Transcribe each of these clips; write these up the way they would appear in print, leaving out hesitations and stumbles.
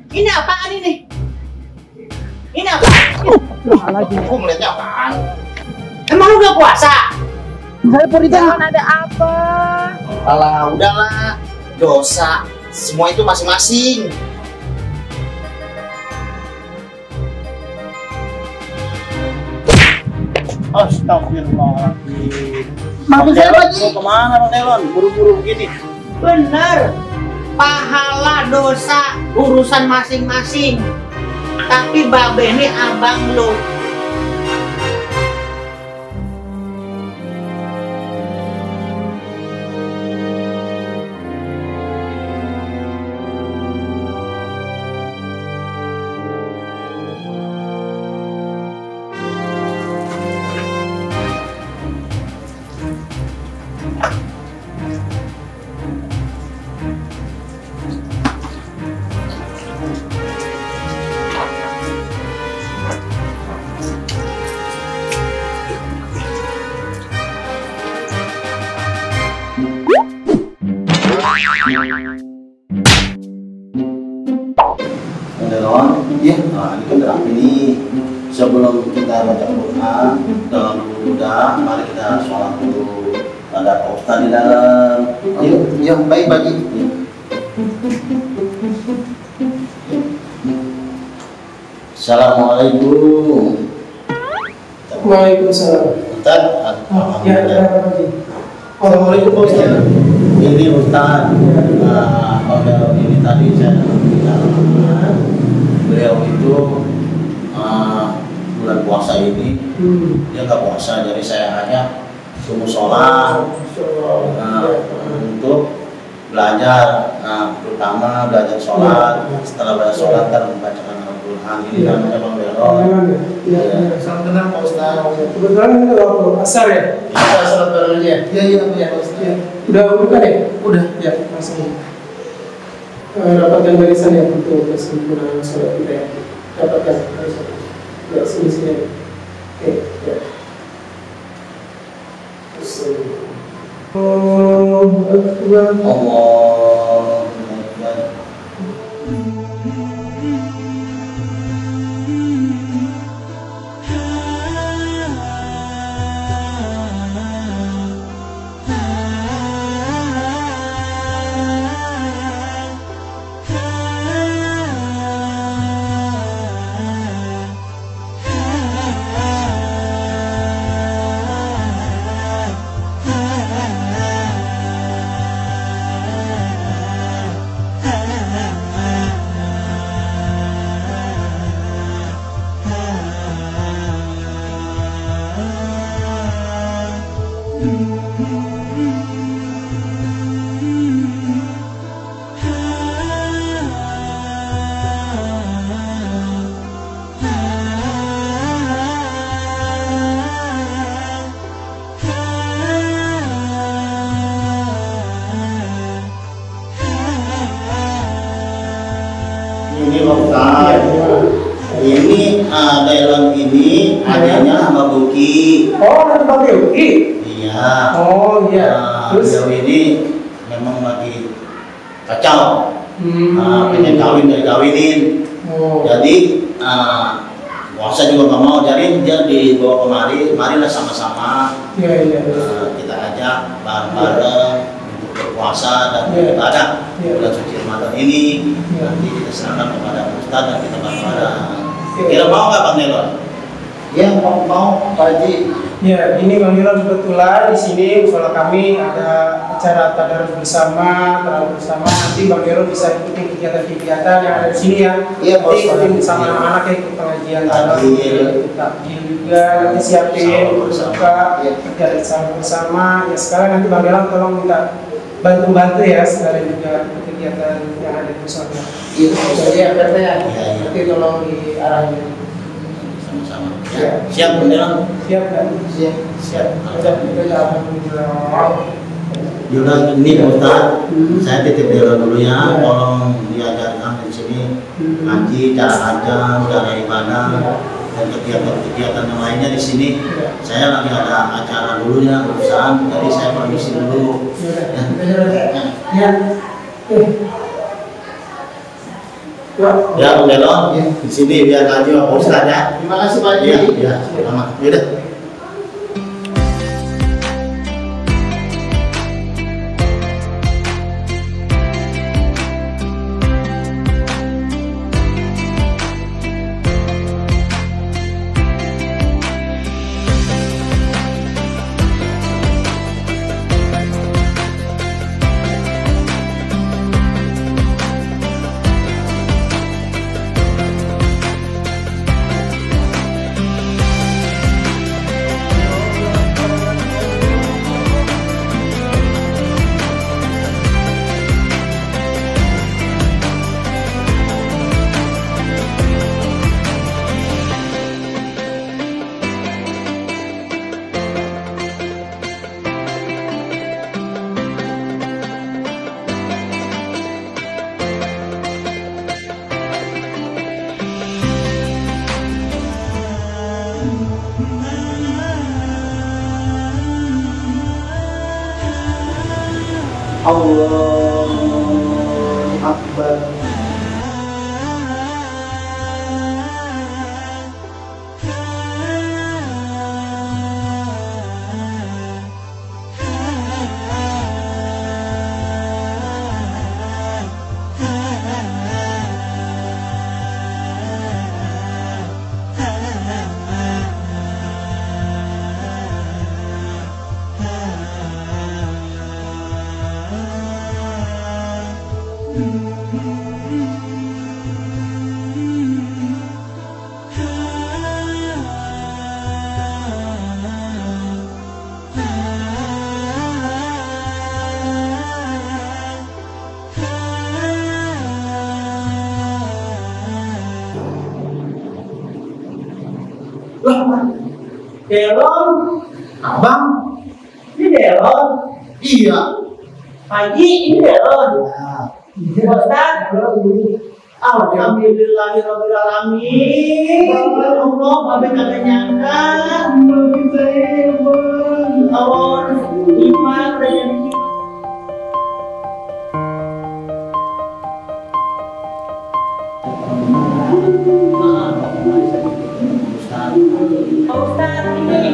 Ini apaan ini? Ini apa? Kok ngeliatnya apaan? Emang lu udah puasa? Saya pernikahan Ada apa? Alah, udahlah. Dosa. Semua itu masing-masing. Astagfirullahaladzim. Maksud saya Pak Haji. Mau kemana Bang Nelon? Buru-buru begini. Bener. Pahala dosa urusan masing-masing. Tapi babe ini abang lu. Nelon, ya, nah ini kan terakhir nih. Sebelum kita baca Quran, dalam udah, mari kita sholat dulu. Ada Pak Ustadz di dalam. Yuk, yuk, baik Pak Haji. Assalamualaikum. Waalaikumsalam. Ustadz, Ya, ada Pak Haji. Assalamualaikum Pak Ustadz. Ini Ustadz, Bang ini tadi saya bicara, beliau itu bulan puasa ini dia nggak puasa, jadi saya hanya suruh sholat untuk belajar, terutama belajar sholat. Setelah belajar sholat kan membacakan Al-Quran. Ini namanya Bang Belon. Salam kenal Pak Ustadz. Kebetulan ini waktu asar ya? Kita sholat bareng aja. Iya Pak Ustadz. Udah bukan ya? Udah. Ya, langsung dapatkan barisan ya untuk kesempurnaan sholat kita ya. Dapatkan barisan. Ya, sini. Oke, ya. Allahu Akbar. Allahu Akbar. Ini Pak Ustadz, ini Delon ini adanya sama Buki. Oh, nanti Bang Yuki? Iya. Oh iya. Beliau ini memang lagi kacau, pengen kawin dari kawinin. Oh. Jadi puasa juga nggak mau, jadi dia dibawa kemari, marilah sama-sama Iya. kita ajak bareng-bareng untuk berpuasa dan beribadah bulan suci Ramadan ini. Nanti kita serahkan kepada Ustadz dan kita bareng-bareng. Kira mau nggak Bang Nelon? Ya mau Pak Haji. Ya, ini Bang Nelon kebetulan di sini musola kami ada acara tadarus bersama, terawih bersama. Nanti Bang Nelon bisa ikuti kegiatan-kegiatan yang ada di sini ya. Iya, Pak Nanti Ustadz. ikutin bersama anak-anak ya, ikut pengajian Takjil. takjil juga, nanti siapin buka, kegiatan sahur bersama. Ya sekarang nanti Bang Nelon tolong minta bantu-bantu ya, sekalian juga ikut kegiatan yang ada di musola. Iya, Ya, Pak ya. Iya. Nanti tolong diarahin. Sama-sama. Ya. Siap Bang Nelon? Siap kan? Siap. Alhamdulillah. Yaudah ini Pak Ustadz, saya titip Delon dulu ya, tolong diajarkan di sini ngaji, cara ajar, cara ibadah, dan kegiatan-kegiatan yang lainnya di sini. Saya lagi ada acara dulu ya, urusan, jadi saya permisi dulu. Ya. Ya, Om Delon, di sini biar Haji Pak Ustadz ya. Terima kasih Pak Haji. Iya, iya, sama. Yaudah. Allahu Akbar. Delon, Abang? ini Delon. Iya. Haji, ini Delon. Ya. Ustaz, alhamdulillahirobbilalamin. Ya Allah, Babe kagak nyangka. Allah, iman dan Pak Ustaz, ini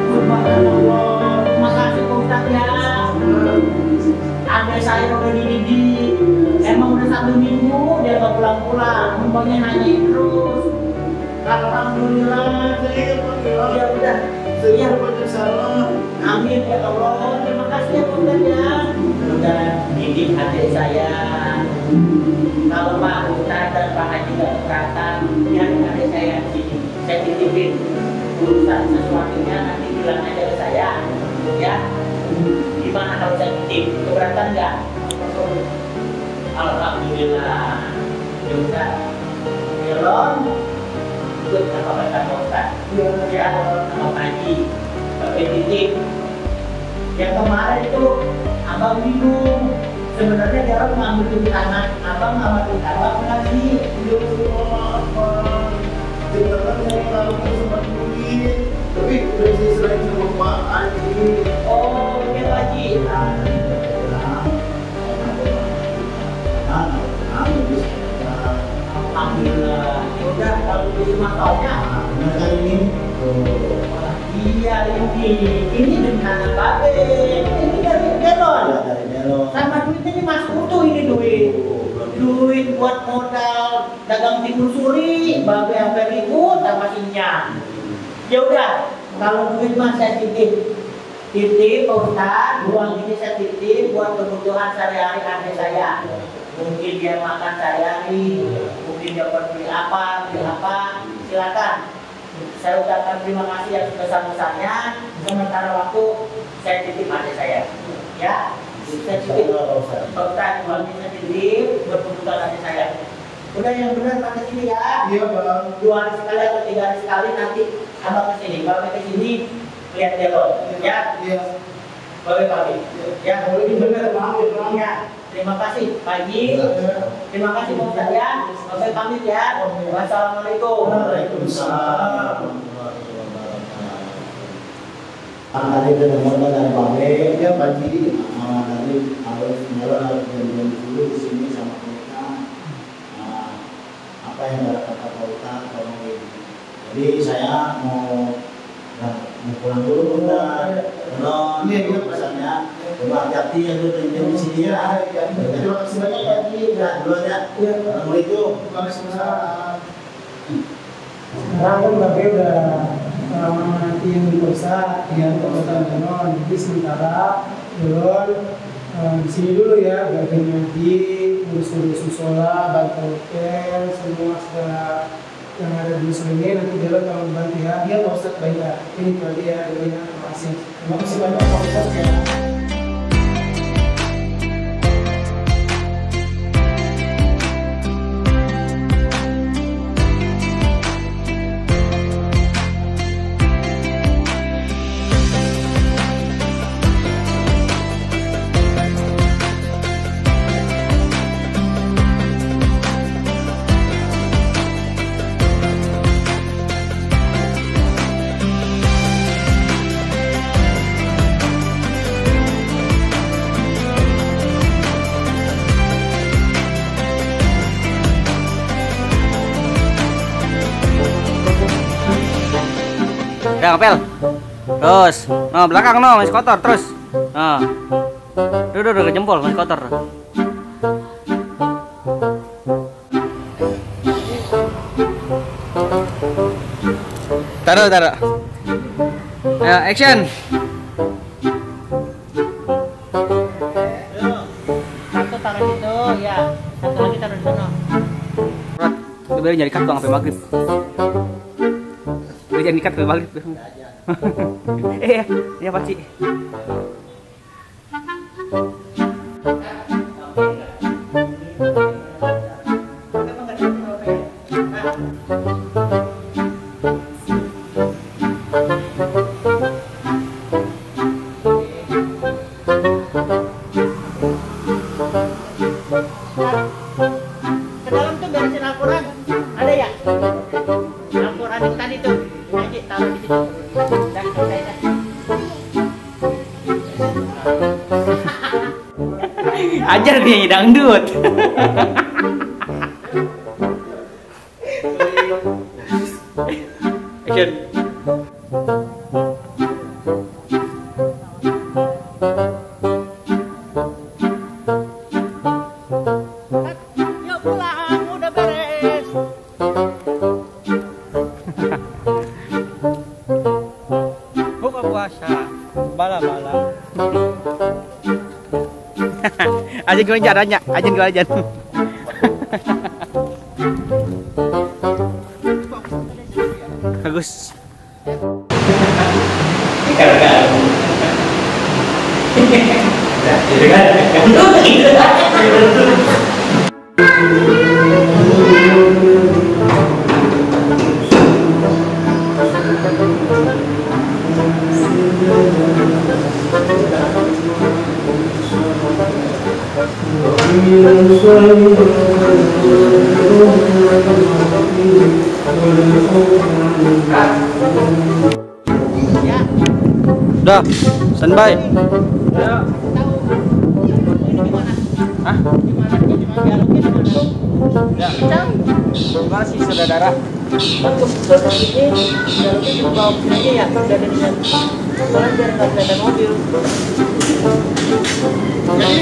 subhanallah, makasih Pak Ustaz ya. Ada saya udah dididik, emang udah 1 minggu dia gak pulang-pulang, umpamanya nanya terus. Alhamdulillah, ya udah, ya salah. amin ya Allah, terima kasih ya Pak Ustaz ya. Udah didik adik saya. Kalau Pak Ustaz dan Pak Haji gak keberatan, biarin adik saya di sini. Saya titipin urusan sesuatunya, nanti bilang aja ke saya ya. Gimana kalau saya titip, keberatan nggak? Alhamdulillah. Ya udah, Delon ikut apa kata Pak Ustaz ya, sama Pak Haji pakai titip. Yang kemarin itu abang bingung, sebenarnya Delon ngambil duit anak abang sama duit abang lagi. Jangan saya tahu sama duit, tapi udah saya serahin sama Pak Haji. Oh, gitu Haji. Alhamdulillah. Ya udah, kalau begitu makanya. Nah, kali ini Wah, iya ini bencana Babe. Ini dari Delon. dari Delon. Sama duitnya ini masuk utuh ini duit. Duit buat modal dagang timun suri, Babe sampai ribut sama sinya. Ya udah, kalau duit mah saya titip. Titip Pak Ustaz, uang ini saya titip buat kebutuhan sehari-hari adik saya. Mungkin dia makan sehari-hari, mungkin dia beli apa, silakan. Saya ucapkan terima kasih yang sebesar-besarnya. Sementara waktu saya titip adik saya, ya. Saya titip Pak Ustaz, uang ini saya titip buat kebutuhan adik saya. Udah yang benar pakai sini ya. Iya Bang. 2 hari sekali atau 3 hari sekali nanti abang kesini, Babe kesini lihat Delon, ya. Iya. Babe. Ya, Boleh benar Bang. ya. Terima kasih pagi. Terima kasih Pak Ustaz ya. Babe pamit ya. Wassalamualaikum. Waalaikumsalam. Tadi itu nomornya dari Babe. Iya Pak Haji. Nanti harus Delon harus janjian dulu di sini sama mereka. Nah, saya mau pulang dulu bentar. Kalau misalnya hati-hati ya lu di sini ya. Terima kasih banyak ya. Dulu aja. Assalamualaikum. Waalaikumsalam. Sekarang kan Babe udah nanti yang diperiksa ya Kabupaten Ganon. Jadi sementara belum di sini dulu ya, bagian ngaji, urus-urus musola, bantu hotel, semua segala yang ada di musola ini nanti dia kalau membantu ya. Dia Pak Ustadz banyak. Ini tadi ya, terima kasih. Terima kasih banyak Pak Ustadz ya. Udah ngapel. Terus, nah belakang no masih kotor terus. Nah. Duh ke jempol masih kotor. Taruh. Ya, action. Satu taruh di situ, ya. Satu lagi taruh di sana. Biar nyari cut sampai maghrib. Jangan dikat sampai maghrib. Ya Pak Ci. Ke dalam tuh beresin Al-Quran. Ada ya? Al-Quran itu tadi tuh. Ngaji taruh di situ. Dah, selesai dah. Ajar dia nyanyi dangdut. Action. Yuk pulang, udah beres. Buka puasa. Bala-bala. Ajan gue caranya, ajan gue ajan. Bagus. Ya, Udah, standby. tahu. Ini gimana? Hah? Gimana? Gimana dialognya gimana? Ya. Tahu. Terima kasih saudara. Kan kebetulan ini dialognya cuma bawa sini aja ya. Udah ada di sana. Soalnya biar nggak kelihatan mobil. Jadi.